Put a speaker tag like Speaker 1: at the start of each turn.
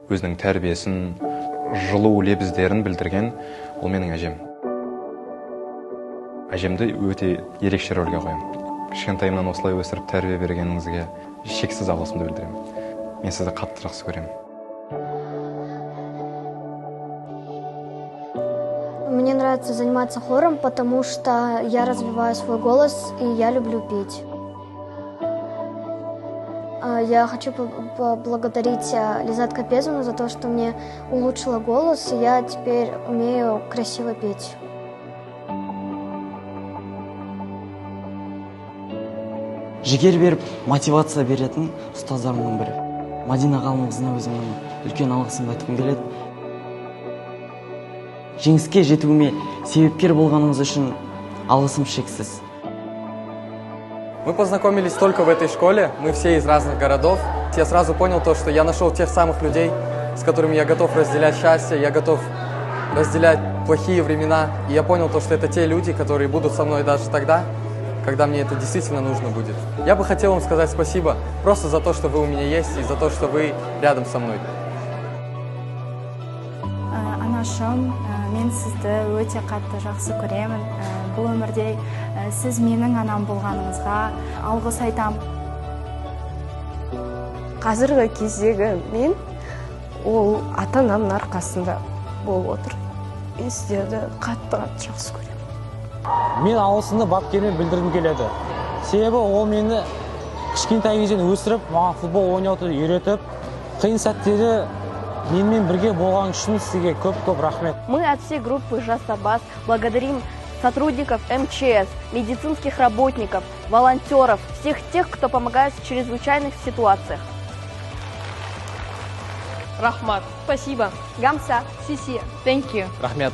Speaker 1: Өзінің тәрбиесін, жылу лебіздерін білдірген ол менің әжем. Әжемді өте ерекше рөлге қоямын. Кішкентайымнан осылай өсіріп тәрбие бергеніңізге шексіз алғысымды білдіремін. Мен сізді қатты жақсы көремін.
Speaker 2: Мне нравится заниматься хором, потому что я развиваю свой голос и я люблю петь. Я хочу поблагодарить Лизат Капезовну за то, что мне улучшила голос, и я теперь умею красиво петь.
Speaker 3: Жігер беріп, мотивация беретін ұстаздарымның бірі. Мадина Ғалымқызына өзімнің үлкен алғысымды айтқым келеді. Жеңіске жетуіме себепкер болғаныңыз үшін алғысым шексіз.
Speaker 4: Мы познакомились только в этой школе, мы все из разных городов. Я сразу понял то, что я нашел тех самых людей, с которыми я готов разделять счастье, я готов разделять плохие времена. И я понял то, что это те люди, которые будут со мной даже тогда, когда мне это действительно нужно будет. Я бы хотел вам сказать спасибо просто за то, что вы у меня есть, и за то, что вы рядом со мной.
Speaker 5: Анашым, мен сізді өте қатты жақсы көремін. Бұл өмірде сіз менің анам болғаныңызға алғыс айтам.
Speaker 6: Қазіргі кездегі мен ол ата-анамның арқасында болып отыр. Мен сіздерді қатты-қатты жақсы көремін.
Speaker 7: Мен алғысымды бапкеріме білдіргім келеді. Себебі ол мені кішкентай кезден өсіріп, маған футбол ойнауды үйретіп, қиын сәттерде менімен бірге болған үшін сізге көп-көп рахмет.
Speaker 8: Мы от всей группы Жас Сарбаз благодарим сотрудников МЧС, медицинских работников, волонтеров, всех тех, кто помогает в чрезвычайных ситуациях.
Speaker 9: Рахмат.
Speaker 8: Спасибо. Гамса.
Speaker 9: Сиси. Thank you.
Speaker 4: Рахмет.